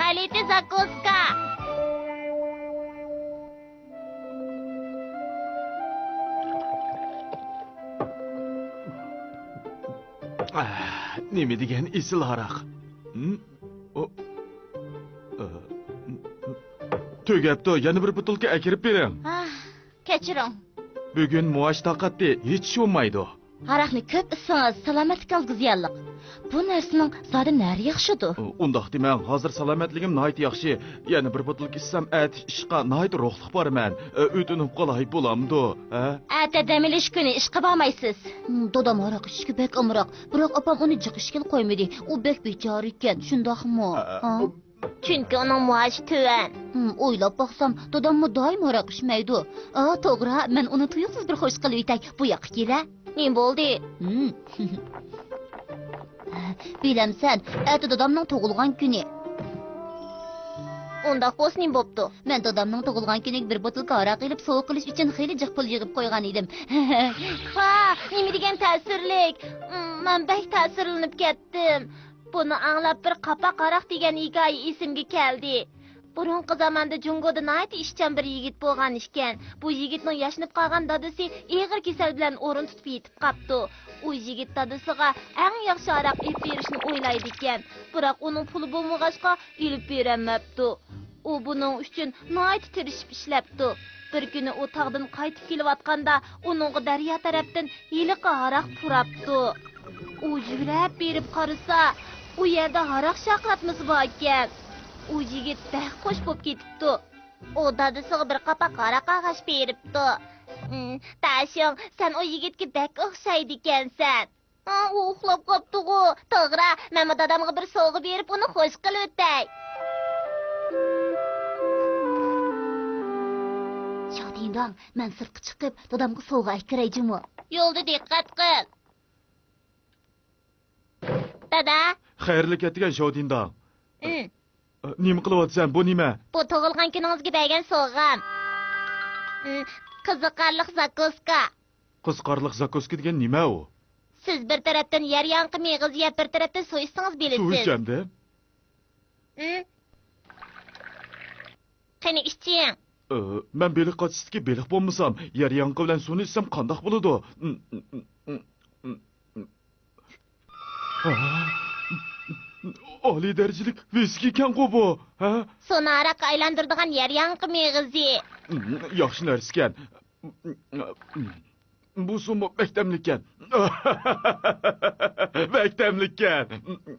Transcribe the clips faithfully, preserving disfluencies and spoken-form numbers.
كالىتى زاكۇسكا. ئاھ، نېمە دېگەن ئېسىل ھاراق. ھىم؟ ئۇ، ئا، تۈگەپتۇ، يەنە بىر بوتۇلكا ئەكىرىپ بېرىڭ. ئاھ، كەچۈرۈڭ. بۈگۈن مۇئاش تارقاتتى، ھېچ ئىش بولمايدۇ. ھاراقنى كۆپ ئىچسىڭىز، سالامەتلىكىڭىزگە زىيانلىق. بۇ نەرسىنىڭ زادى نەرى ياخشىدۇ؟ ئۇنداق دېمەڭ، ھازىر سالامەتلىكىم ناھايىتى ياخشى. يەنە بىر بوتۇلكا ئىچسەم، ئەتە ئىشقا ناھايىتى روھلۇق بارىمەن. ئۆتۈنۈپ قالاي، بولامدۇ؟ ھە؟ ئەتە دەم ئېلىش كۈنى، ئىشقا بارمايسىز. ھىم، دادام ھاراق ئىچىشكە بەك ئامراق. بىراق ئاپام ئۇنى جىق ئىچكىلى قويمىدى. ئۇ بەك بىچارە ئىكەن، شۇنداقمۇ؟ ئە، ھە؟ چۈنكى ئۇنىڭ مائاشى تۆۋەن. ھىم، ئويلاپ باقسام، داداممۇ دائىم ھاراق ئىچمەيدۇ. ئا، توغرا، مەن ئۇنى تۇيۇقسىز بىر خوش قىلىۋېتەي. بۇ ياققا كېلە. نېمە بولدى؟ ھىم. بىلەمسەن، ئەتە دادامنىڭ تۇغۇلغان كۈنى. ئۇنداق بولسا نېمە بوپتۇ؟ مەن دادامنىڭ تۇغۇلغان كۈنىگە بىر بوتۇلكا ھاراق ئېلىپ، سوۋغا قىلىش ئۈچۈن خېلى جىق پۇل يىغىپ قويغان ئىدىم. ۋاھ، نېمە دېگەن تەسىرلىك! مەن بەك تەسىرلىنىپ كەتتىم. بۇنى ئاڭلاپ، بىر قاپاق ھاراق دېگەن ھېكايە ئېسىمگە كەلدى. بۇرۇنقى زاماندا جۇڭگودا ناھايىتى ئىشچان بىر يىگىت بولغان ئىكەن. بۇ يىگىتنىڭ ياشىنىپ قالغان دادىسى ئېغىر كېسەل بىلەن ئورۇن تۇتۇپ يېتىپ قاپتۇ. ئۇ يىگىت دادىسىغا ئەڭ ياخشى ھاراق ئېلىپ بېرىشنى ئويلايدىكەن. بىراق ئۇنىڭ پۇلى بولمىغاچقا، ئېلىپ بېرەلمەپتۇ. ئۇ بۇنىڭ ئۈچۈن ناھايىتى تىرىشىپ ئىشلەپتۇ. بىر كۈنى ئۇ تاغدىن قايتىپ كېلىۋاتقاندا، ئۇنىڭغا دەريا تەرەپتىن ھېلىقى ھاراق پۇراپتۇ. ئۇ يۈگۈرۈپ بېرىپ قارىسا، ئۇ يەردە ھاراق شارقىراتمىسى بار ئىكەن. ئۇ يىگىت بەك خوش بولۇپ كېتىپتۇ. ئۇ دادىسىغا بىر قاپاق ھاراق ئالغاچ بېرىپتۇ. ھىم، داشۇڭ، سەن ئۇ يىگىتكە بەك ئوخشايدىكەنسەن. ئا، ئۇ ئۇخلاپ قاپتىغۇ. توغرا، مەنمۇ دادامغا بىر سوۋغا بېرىپ، ئۇنى خوش قىلىۋېتەي. شادىنداڭ، مەن سىرتقا چىقىپ، دادامغا سوۋغا ئەكىرەي جۇمۇ. يولدا دىققەت قىل. دادا. خەيرلىك ئەتىگەن، شادىنداڭ. ئىم. نېمە قىلىۋاتىسەن؟ بۇ نېمە؟ بۇ تۇغۇلغان كۈنىڭىزگە بەرگەن سوۋغام. ئىم، قىزىقارلىق زاكۇسكا. قىزىقارلىق زاكۇسكا دېگەن نېمە ئۇ؟ سىز بىر تەرەپتىن يەر ياڭىقى مېغىزى يەپ، بىر تەرەپتىن سۇ ئىچسىڭىز سۇ بىلىسىز. ئىچەمدىم. ئىم. قېنى ئىچىڭ. ئى، مەن بېلىق قاچىسىدىكى بېلىق بولمىسام، يەر ياڭىقى بىلەن سۇنى ئىچسەم قانداق بولىدۇ؟ ئالىي دەرىجىلىك ۋىسكى ئىكەنغۇ بۇ، ھە؟ سۇنى ھاراققا ئايلاندۇرىدىغان يەر ياڭىقى مېغىزى. ياخشى نەرسىكەن. بۇ سۇمۇ بەك تەملىككەن. بەك تەملىككەن.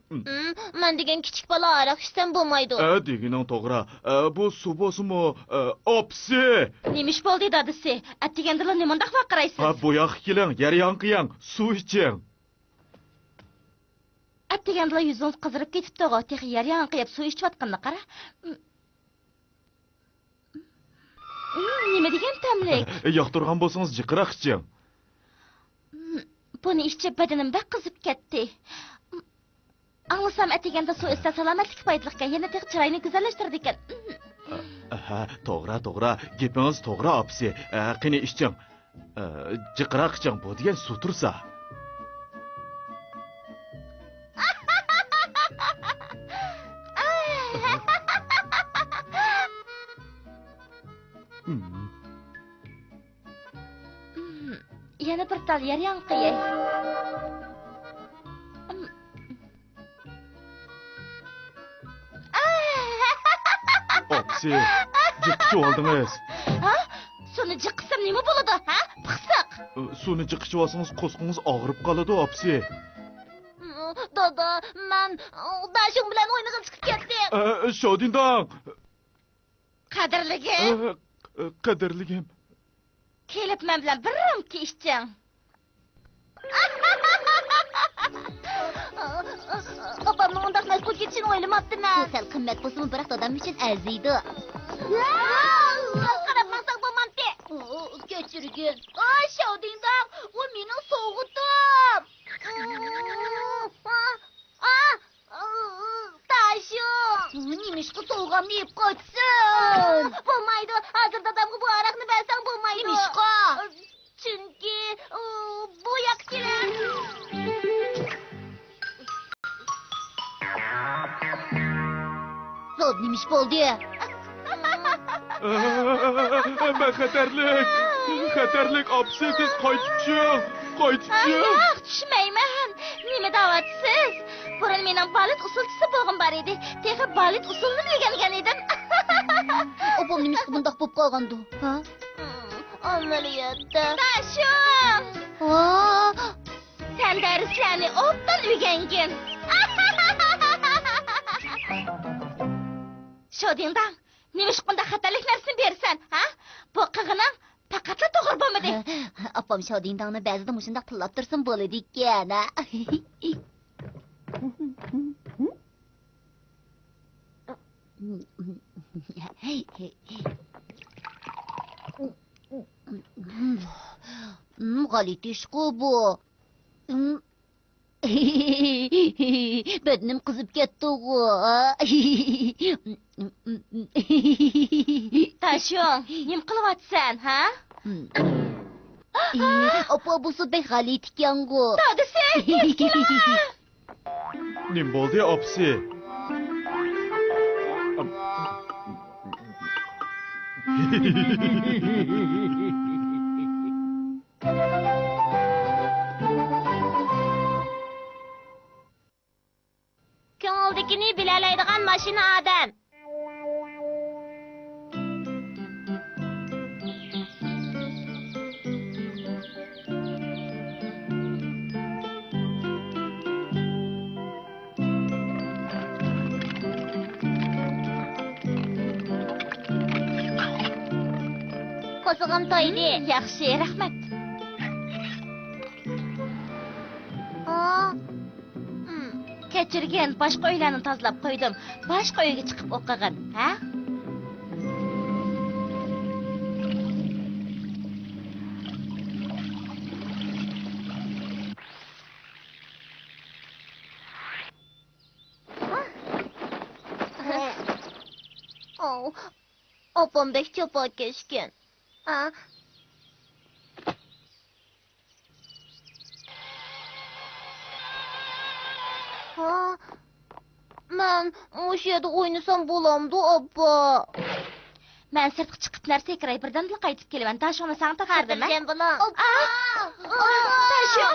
مم، مەن دېگەن كىچىك بالا ھاراق ئىچسەم بولمايدۇ. ئە، دېگىنىڭ توغرا. ئە، بۇ سۇ بولسىمۇ، ئە، ئاپىسى. نېمە ئىش بولدى، دادىسى؟ ئەتىگەندىلا نېمانداق ۋارقىرايسىز؟ ھە، بۇ ياققا كېلىڭ، يەر ياڭىقى يەڭ، سۇ ئىچىڭ. ئەتىگەندىلا يۈزىڭىز قىزىرىپ كېتىپتىغۇ، تېخى يەر ياڭىقى يەپ سۇ ئىچىۋاتقىنىغا قارا. مم، نېمە دېگەن تەملىك! ياقتۇرغان بولسىڭىز جىقراق ئىچىڭ. مم، بۇنى ئىچىپ بەدىنىم بەك قىزىپ كەتتى. مم، ئاڭلىسام ئەتىگەندە سۇ ئىچسە سالامەتلىككە پايدىلىقكەن، يەنە تېخى چىراينى گۈزەللەشتۈرىدىكەن. مم. ھە، توغرا، توغرا، گېپىڭىز توغرا، ئاپىسى. ئە، قېنى ئىچىڭ. ئە، جىقراق ئىچىڭ، بۇ دېگەن سۇ تۇرسا. يەنە بىر تال يەر ياڭىقى يەي. ئاپىسى، جىق ئىچىۋالدىڭىز. ھە؟ سۇنى جىق ئىچسەم نېمە بولىدۇ، ھە؟ پىخسىق! سۇنى جىق ئىچىۋالسىڭىز قورسىقىڭىز ئاغرىپ قالىدۇ، ئاپىسى. دادا، مەن داشۇڭ بىلەن ئوينىغىلى چىقىپ كەتتىم. ئە، شادىنداڭ! قەدىرلىكىم! ئە، ئە، قەدىرلىكىم! كېلىپ مەن بىلەن بىر رومكا ئىچىڭ. ئاپامنىڭ ئۇنداق مەشغۇل كېتىشىنى ئويلىماپتىمەن. بۇ سەل قىممەت بولسىمۇ، بىراق دادام ئۈچۈن ئەرزىيدۇ. قاراپ ماڭساڭ بولمامتى؟ كەچۈرگىن. ئاي، شاۋدىڭداڭ، ئۇ مېنىڭ سوۋغىتىم. تاشۇ! نېمىشقا سوۋغامنى يەپ قاچىسەن؟ بولمايدۇ، ھازىر دادامغا بۇ ھاراقنى بەرسەڭ بولمايدۇ. نېمىشقا؟ چۈنكى، ئۇ، بۇ ياققا كېلە. نېمە ئىش بولدى؟ مەن خەتەرلىك! خەتەرلىك، ئاپىسى، تېز قايتىپ چۈش! قايتىپ چۈش! ياق، چۈشمەيمەن. نېمە دەۋاتىسىز؟ بۇرۇن مېنىڭ بالېت ئۇسسۇلچىسى بولغۇم بار ئىدى. تېخى بالېت ئۇسسۇلىنىمۇ ئۆگەنگەن ئىدىم. ئوپام نېمىشقا بۇنداق بولۇپ قالغاندۇ؟ ھە؟ ئەمەلىيەتتە. داشۇڭ! ھا؟ سەن دەرسلەرنى ئوبدان ئۆگەنگىن. شودىڭداڭ، نېمىشقا بۇنداق خەتەرلىك نەرسىنى بېرىسەن، ھە؟ بۇ قىلغىنىڭ پەقەتلا توغرا بولمىدى. ئاپام شودىڭداڭنى بەزىدە مۇشۇنداق تىللاپ تۇرسىمۇ بولىدىكەن، ھە؟ غەلىتە ئىشقۇ بۇ. بەدىنىم قىزىپ كەتتىغۇ. تاشيۇڭ، نېمە قىلىۋاتىسەن، ھە؟ ئاپا، بۇسۇ بەك غەلىتىكەنغۇ. دادىسى، كەلگىلە! نېمە بولدى، ئاپىسى؟ كۆڭۈلدىكىنى بىلەلەيدىغان ماشىنا ئادەم. قورسىقىم تويدى. ياخشى، رەھمەت. ئا. كەچۈرگىن، باشقا ئۆيلەرنى تازىلاپ قويدۇم. باشقا ئۆيگە چىقىپ ئوقۇغىن، ھە؟ ئاپام بەك جاپاكەشكەن. ھا، مەن مۇشۇ يەردە ئوينىسام بولامدۇ، ئاپا؟ مەن سىرتقا چىقىپ نەرسە ئەكىرەي، بىردەمدىلا قايتىپ كېلىمەن. تاشۇڭنى ساڭا تاقاردىم، ھە؟ خاتىرجەم بولۇڭ. ئاپا! ئاپا! تاشۇڭ!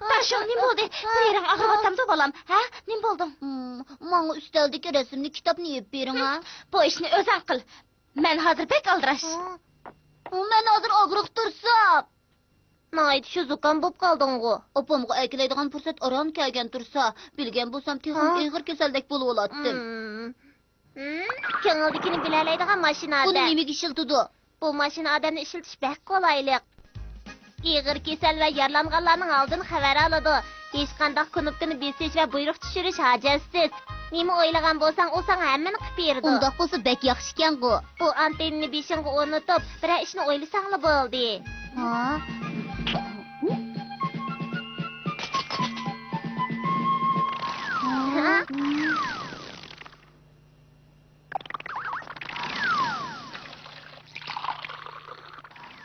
تاشۇڭ، نېمە بولدى؟ بىر يېرىڭ ئاغرىۋاتامدۇ، بالام؟ ھە؟ نېمە بولدۇڭ؟ ماڭا ئۈستەلدىكى رەسىملىك كىتابنى ئېلىپ بېرىڭ، ھە؟ بۇ ئىشنى ئۆزۈڭ قىل. مەن ھازىر بەك ئالدىراش. مەن ھازىر ئاغرىق تۇرسام. ناھايىتى شۇ زۇكام بوپ قالدىڭغۇ. ئاپامغا ئەكېلەيدىغان پۇرسەت ئاران كەلگەن تۇرسا، بىلگەن بولسام تېخىمۇ ھا؟ ئېغىر كېسەلدەك بولۇۋالاتتىم. ھىم. ھىم، كۆڭۈلدىكىنى بىلەلەيدىغان ماشىنا بۇنى ئادەم. نېمىگە ئىشلىتىدۇ؟ بۇ ماشىنا ئادەمنى ئىشلىتىش بەك قولايلىق. ئېغىر كېسەل ۋە يارىلانغانلارنىڭ ھالىدىن خەۋەر ئالىدۇ. ھېچقانداق كۇنۇپكىنى بېسىش ۋە بۇيرۇق چۈشۈرۈش ھاجەتسىز. نېمە ئويلىغان بولساڭ، ئۇ ساڭا ھەممىنى قىلىپ بېرىدۇ. ئۇنداق بولسا بەك ياخشىكەنغۇ. بۇ ئانتېننىنى بېشىڭغا ئورنىتىپ، بىرەر ئىشنى ئويلىساڭلا بولدى. ھا؟ ھا؟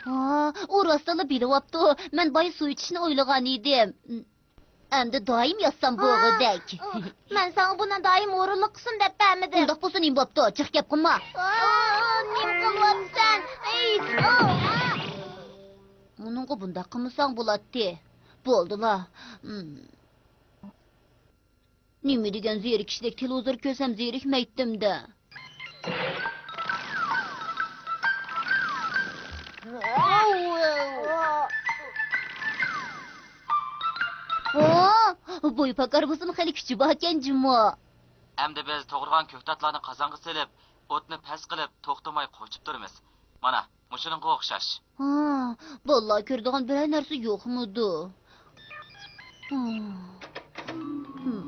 ھا، ئۇ راستلا بىلىۋاپتۇ. مەن بايا سۇ ئىچىشنى ئويلىغان ئىدىم. ئەمدى دائىم يازسام بولغۇدەك. مەن ساڭا بۇنى دائىم ھۇرۇنلۇق قىلسۇن دەپ بەرمىدىم. ئۇنداق بولسا نېمە بوپتۇ؟ جىق گەپ قىلما. ئا، نېمە قىلىۋاتىسەن؟ ئەي، ئا. ئۇنىڭغا بۇنداق قىلمىساڭ بولاتتى. بولدىلا. نېمە دېگەن زېرىكىشلىك، تېلېۋىزور كۆرسەم زېرىكمەيتتىم-دە. ھا، بويپاكار بولسىمۇ خېلى كۈچى باركەن جۇمۇ. ئەمدى بىز توغرىغان كۆكتاتلارنى قازانغا سېلىپ، ئوتنى پەس قىلىپ، توختىماي قوچۇپ تۇرىمىز. مانا، مۇشۇنىڭغا ئوخشاش. ھا، بالىلار كۆرىدىغان بىرەر نەرسە يوقمىدۇ؟ ھا. ھىم.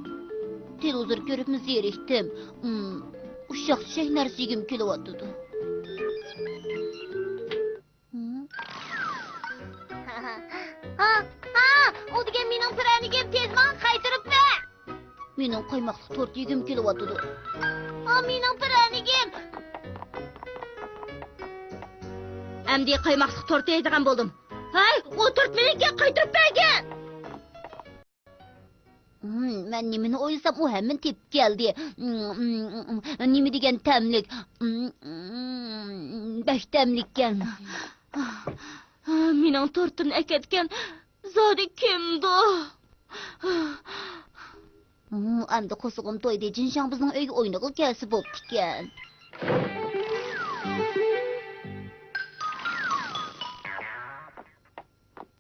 تېلېۋىزور كۆرۈپمۇ زېرىكتىم. ھىم. ئۇششاق-چۈششەك نەرسە يېگۈم كېلىۋاتىدۇ. ھىم. ھا، ھا، ئۇ دېگەن مېنىڭ پىرەنىكىم، تېز ماڭا قايتۇرۇپ بەر! مېنىڭ قايماقلىق تورت يېگۈم كېلىۋاتىدۇ. ئا، مېنىڭ پىرەنىكىم! ئەمدى قايماقلىق تورت يەيدىغان بولدۇم. ھەي، ئۇ تورت مېنىڭكى، قايتۇرۇپ بەرگىن! مەن نېمىنى ئويلىسام، ئۇ ھەممىنى تېپىپ كەلدى. نېمە دېگەن تەملىك. بەك تەملىككەن. مېنىڭ تورتۇمنى ئەكەتكەن زادى كىمدۇ؟ ئەمدى قورسىقىم تويدى. جىنشاڭ بىزنىڭ ئۆيگە ئوينىغىلى كەلسە بوپتىكەن.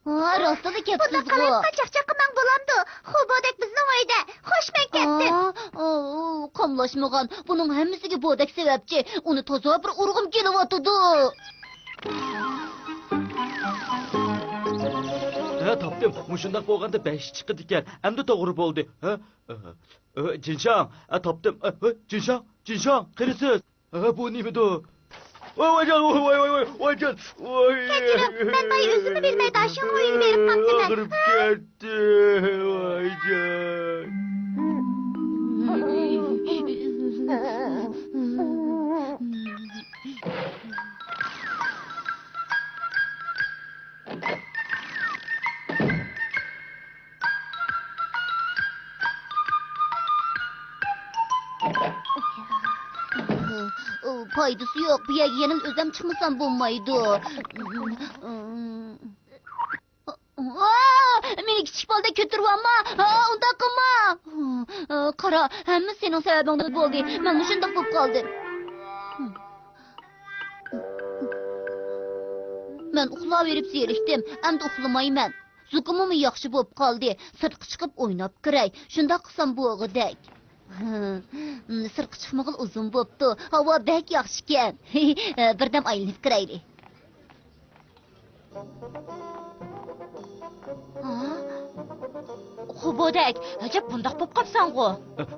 ھا، راستلا بۇنداق كەپسىزغۇ. قالايمىقان چاقچاق قىلماڭ، بولامدۇ؟ خوبودەك بىزنىڭ ئۆيدە. خوش، مەن كەتتىم. ئا، ئا، قاملاشمىغان. بۇنىڭ ھەممىسىگە بودەك سەۋەبچى. ئۇنى تازا بىر ئۇرغۇم كېلىۋاتىدۇ. ھە، تاپتىم. مۇشۇنداق بولغاندا بەش چىقىدىكەن. ئەمدى توغرا بولدى. ھە؟ ئە، ئە، جىنشاڭ، ئە، تاپتىم. ئە، ئە، جىنشاڭ، جىنشاڭ، قېنى سىز؟ ئە، بۇ نېمىدۇ؟ ۋاي، ۋايجان، ۋاي، ۋاي، ۋاي، ۋايجان، ۋاي. كەچۈرۈڭ، مەن بايا ئۆزۈممۇ بىلمەي داشۇڭغا ئۆيگە بېرىپ قاپتىمەن. ئاغرىپ كەتتى، ۋايجان. پايدىسى يوق، بۇ يەرگە يەنە ئۆزۈم چىقمىسام بولمايدۇ. مېنى كىچىك بالىدەك كۆتۈرۈۋالما، ئۇنداق قىلما. قارا، ھەممىسى سېنىڭ سەۋەبىڭدىن بولدى، مەن مۇشۇنداق بولۇپ قالدىم. مەن ئۇخلاۋېرىپ زېرىكتىم، ئەمدى ئۇخلىمايمەن. زۇكىمىممۇ ياخشى بولۇپ قالدى. سىرتقا چىقىپ ئويناپ كىرەي. شۇنداق قىلسام بولغۇدەك. سىرتقا چىقمىغىلى ئۇزۇن بوپتۇ. ھاۋا بەك ياخشىكەن. بىردەم ئايلىنىپ كىرەيلى. ھا؟ خوبودەك، ئەجەب بۇنداق بوپ قاپسەنغۇ؟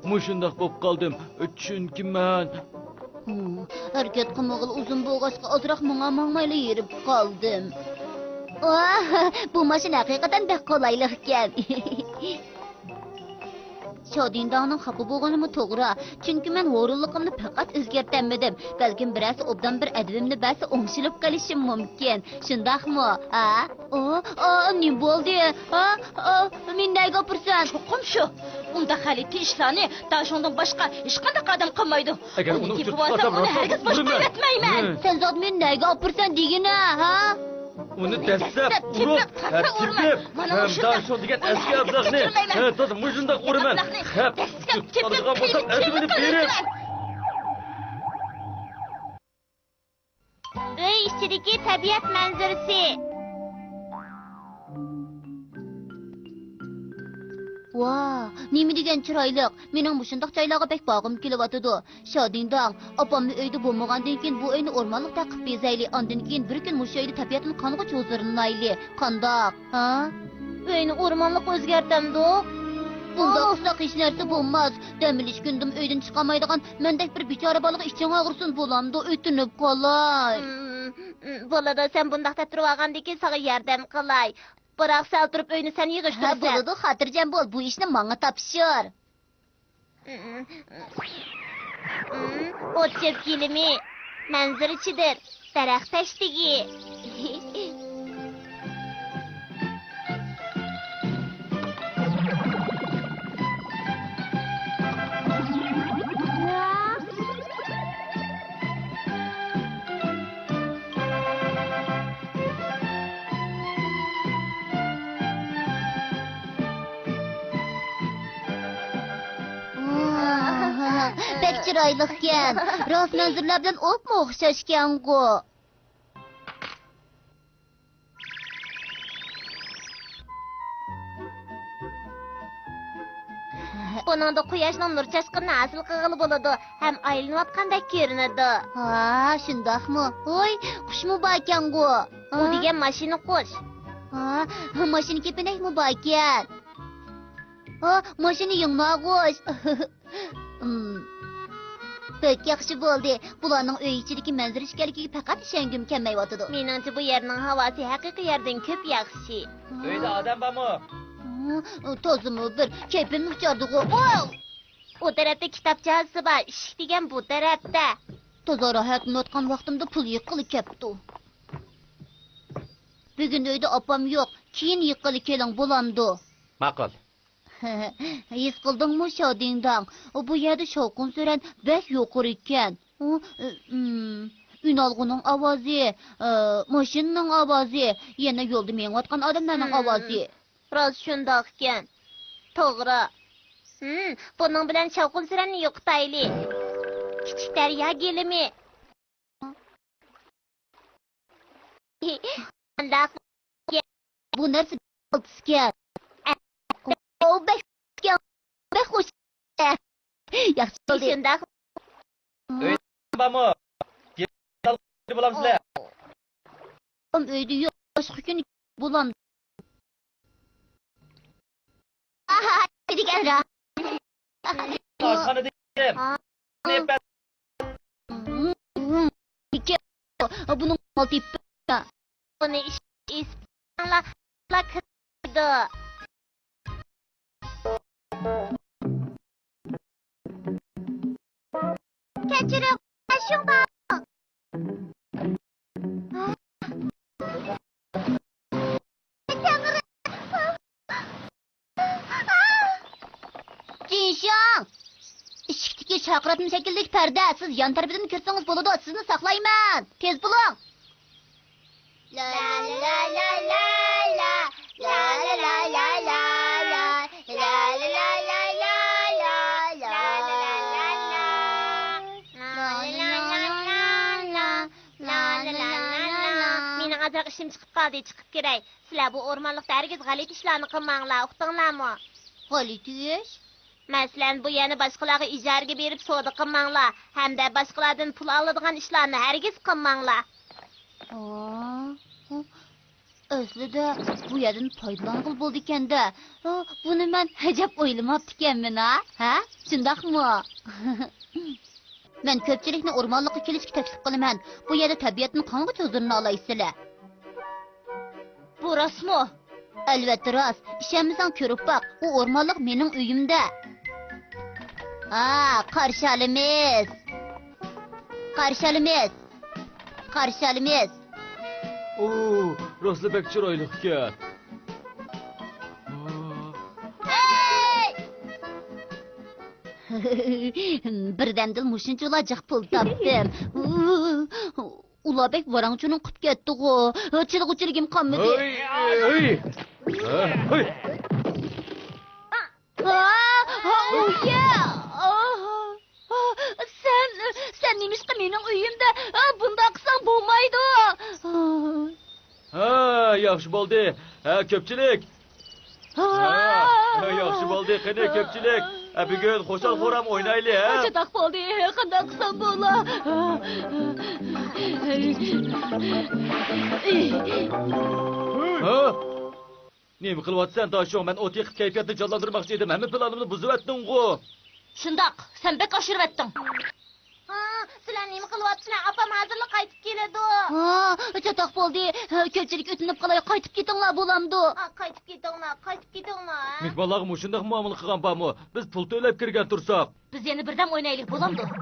مۇشۇنداق بوپ قالدىم، چۈنكى مەن ھەرىكەت قىلمىغىلى ئۇزۇن بولغاچقا، ئازراق ماڭا ماڭمايلا ھېرىپ قالدىم. ۋاھ، بۇ ماشىنا ھەقىقەتەن بەك قولايلىق ئىكەن. شادىنداڭنىڭ خاپا بولغىنىمۇ توغرا، چۈنكى مەن ھورۇنلۇقۇمنى پەقەت ئۆزگەرتەلمىدىم. بەلكىم بىرەرسى ئوبدان بىر ئەدىپىمنى بەرسە ئوڭشىلىپ قېلىشىم مۇمكىن. شۇنداقمۇ؟ ھە؟ ئا، ئا، نېمە بولدى؟ ھە؟ ئا، مېنى نەگە ئاپىرىسەن؟ چوقۇم شۇ. ئۇنداق غەلىتە ئىشلارنى داشۇڭدىن باشقا ھېچقانداق ئادەم قىلمايدۇ. ئەگەر ئۇنى تېپىۋالسام، ئۇنى ھەرگىز بوش قويۇۋەتمەيمەن. سەن زادى مېنى نەگە ئاپىرىسەن دېگىنە، ھە؟ ئۇنى دەسلەپ ئۇرۇپ، تېپىپ، ھە، تېپىپ، مانا ھەم مۇشۇنداق. داشۇڭ دېگەن ئەسكى ئابزاقنى، ھە، تازا مۇشۇنداق ئۇرىمەن. خەپ، تۇتۇپ قالىدىغان بولسام، ئەتىمىنى بېرىپ. ئۆي ئىچىدىكى تەبىئەت مەنزىرىسى. ۋا، نېمە دېگەن چىرايلىق! مېنىڭ مۇشۇنداق جايلارغا بەك بارغۇم كېلىۋاتىدۇ. شادىڭداڭ، ئاپاممۇ ئۆيدە بولمىغاندىن كېيىن بۇ ئۆينى ئورمانلىقتەك قىلىپ بېزەيلى. ئاندىن كېيىن بىر كۈن مۇشۇ ئۆيدە تەبىئەتنى قانغۇچە ھۇزۇرلىنايلى. قانداق؟ ھا؟ ئۆينى ئورمانلىققا ئۆزگەرتەمدۇق؟ بۇنداق قىلساق ھېچ نەرسە بولماس. دەم ئېلىش كۈنىدىمۇ ئۆيدىن چىقالمايدىغان مەندەك بىر بىچارە بالىغا ئىچىڭ ئاغرىسۇن بولامدۇ؟ ئۆتۈنۈپ قالاي. ھىم، ھىم، بولىدۇ، سەن بۇنداق دەپ تۇرۇۋالغاندىن كېيىن ساڭا ياردەم قىلاي. بىراق سەل تۇرۇپ ئۆينى سەن ھە، يىغىشتۇرىسەن. بولىدۇ، خاتىرجەم بول، بۇ ئىشنى ماڭا تاپشۇر. ئوت چۆپ گىلىمى، مەنزىرىچىدىر، دەرەخ تەشتىگى. بەك چىرايلىقكەن. راست مەنزىرىلەر بىلەن ئوپمۇ ئوخشاشكەنغۇ. بۇنىڭدا قۇياشنىڭ نۇر چاچقىنىنى ھاسىل قىلغىلى بولىدۇ ھەم ئايلىنىۋاتقاندەك كۆرۈنىدۇ. ھا، شۇنداقمۇ؟ ھوي، قۇشمۇ باركەنغۇ. ئۇ ھا؟ دېگەن ماشىنا قۇش. ھا، ماشىنا كېپىنەكمۇ باركەن. ھا، ماشىنا يىڭناغۇچ. ئىم. بەك ياخشى بولدى. بۇلارنىڭ ئۆي ئىچىدىكى مەنزىرە ئىكەنلىكىگە پەقەت ئىشەنگۈم كەلمەيۋاتىدۇ. مېنىڭچە، بۇ يەرنىڭ ھاۋاسى ھەقىقىي يەردىن كۆپ ياخشى. ئۆيدە ئادەم بارمۇ؟ ھا، تازىمۇ بىر كەيپىمنى ئۇچاردىغۇ. ئۇ تەرەپتە كىتاب جازىسى بار، ئىشىك دېگەن بۇ تەرەپتە. تازا راھەتلىنىۋاتقان ۋاقتىمدا پۇل يىغقىلى كەپتۇ. بۈگۈن ئۆيدە ئاپام يوق، كېيىن يىغقىلى كېلىڭ بولامدۇ؟ ماقۇل. ھېس قىلدىڭمۇ، شادىڭداڭ؟ بۇ يەردە شاۋقۇن-سۈرەن بەك يۇقىرى ئىكەن. ئۇ، ئۈم، ئۈنئالغۇنىڭ ئاۋازى، ئى، ماشىنىنىڭ ئاۋازى، يەنە يولدا مېڭىۋاتقان ئادەملەرنىڭ ھىم. ئاۋازى. راست شۇنداق ئىكەن. توغرا. ھىم، بۇنىڭ بىلەن شاۋقۇن-سۈرەننى يوقىتايلى. كىچىك دەريا گىلىمى. قانداق؟ بۇ نەرسە ئالتىسكەن. ئو، بەك، بەك خۇش. ياخشى بولدى. شۇنداق. ئۆيدە بارمۇ؟ بولامسىلەر؟ ئۆيدە يوق، باشقا كۈنى بولام. ئاشخانىدا يېدىم. بۇنىڭ ئالتە يىپى. بۇنى ئىس-، ئىسپانلار كىرىدۇ. كەچۈرۈڭ، شۇڭ بار. تەڭرى. جىنشاڭ! ئىشىكتىكى شارقىراتما شەكىلدىكى پەردە، سىز يان تەرىپىدىن كىرسىڭىز بولىدۇ، سىزنى ساقلايمەن. تېز بولۇڭ! مېنىڭ ئازراق ئىشىم چىقىپ قالدى، چىقىپ كىرەي. سىلەر بۇ ئورمانلىقتا ھەرگىز غەلىتە ئىشلارنى قىلماڭلار، ئۇقتۇڭلارمۇ؟ غەلىتە ئىش؟ مەسىلەن، بۇ يەرنى باشقىلارغا ئىجارىگە بېرىپ سودا قىلماڭلار، ھەمدە باشقىلاردىن پۇل ئالىدىغان ئىشلارنى ھەرگىز قىلماڭلار. ئا، ئەسلىدە بۇ يەردىن پايدىلانغىلى بولىدىكەن-دە. ئا، بۇنى مەن ئەجەب ئويلىماپتىكەنمەن ھە؟ ھە؟ شۇنداقمۇ؟ مەن كۆپچىلىكنى ئورمانلىققا كېلىشكە تەكلىپ قىلىمەن. بۇ يەردە تەبىئەتنىڭ قانغۇچە ھۇزۇرىنى ئالايسىلەر. بۇ راستمۇ؟ ئەلۋەتتە راست. ئىشەنمىسەڭ كۆرۈپ باق. ئۇ ئورمانلىق مېنىڭ ئۆيۈمدە. ھا، قارشى ئالىمىز. قارشى ئالىمىز. قارشى ئالىمىز. ئۇ، راستلا بەك چىرايلىق ئىكەن. بىردەمدىلا مۇشۇنچىلا جىق پۇل تاپتىم. ئۇلار بەك ۋاراڭ-چۇرۇڭ قىپ كەتتىغۇ. چىدىغۇچىلىكىم قالمىدى. ھەي، ھەي، ھەي. ھە، ھەي. ھا، ھا، ئۇيە. سەن، سەن نېمىشقا مېنىڭ ئۆيۈمدە؟ بۇنداق قىلساڭ بولمايدۇ. ھە، ياخشى بولدى. ھە، كۆپچىلىك. ھە، ياخشى بولدى. قېنى، كۆپچىلىك. ھە، بۈگۈن خۇشال-خۇرام ئوينايلى، ھە؟ چاتاق بولدى. قانداق قىلسام بولا؟ ھە؟ نېمە قىلىۋاتىسەن، داشۇڭ؟ مەن ئوت يېقىپ كەيپىياتنى جانلاندۇرماقچى ئىدىم. ھەممە پىلانىمنى بۇزۇۋەتتىڭغۇ. شۇنداق، سەن بەك ئاشۇرۇۋەتتىڭ. ھا، سىلەر نېمە قىلىۋاتىسىلەر؟ ئاپام ھازىرلا قايتىپ كېلىدۇ. ھا، چاتاق بولدى. كۆپچىلىك ئۆتۈنۈپ قالاي، قايتىپ كېتىڭلار، بولامدۇ؟ ھا، قايتىپ كېتىڭلار، قايتىپ كېتىڭلار، ھە؟ مېھمانلارغا مۇشۇنداق مۇئامىلە قىلغان بارمۇ؟ بىز پۇل تۆلەپ كىرگەن تۇرساق. بىز يەنە بىردەم ئوينايلى، بولامدۇ؟ ھا،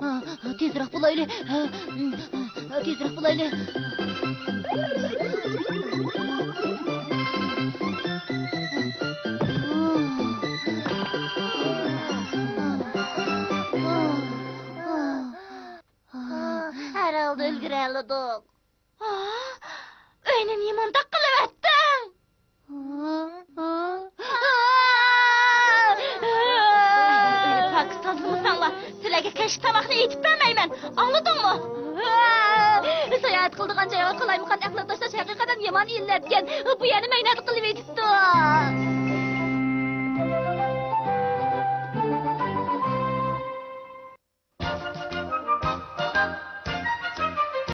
ھا، ھا، تېزرەك بولايلى. ھا، ھا، تېزرەك بولايلى. ھەر ھالدا ئۈلگۈرەلىدۇق. ئۆينى نېمانداق قىلىۋەتتىڭ؟ پاكىز تازىلىمىساڭلار، سىلەرگە كەچلىك تاماقنى ئېتىپ بەرمەيمەن. ئاڭلىدىڭمۇ؟ ساياھەت قىلىدىغان جايغا قالايمىقان ئەخلەت تاشلاش ھەقىقەتەن يامان ئىللەتكەن. بۇ يەرنى مەينەت قىلىۋېتىپتۇ.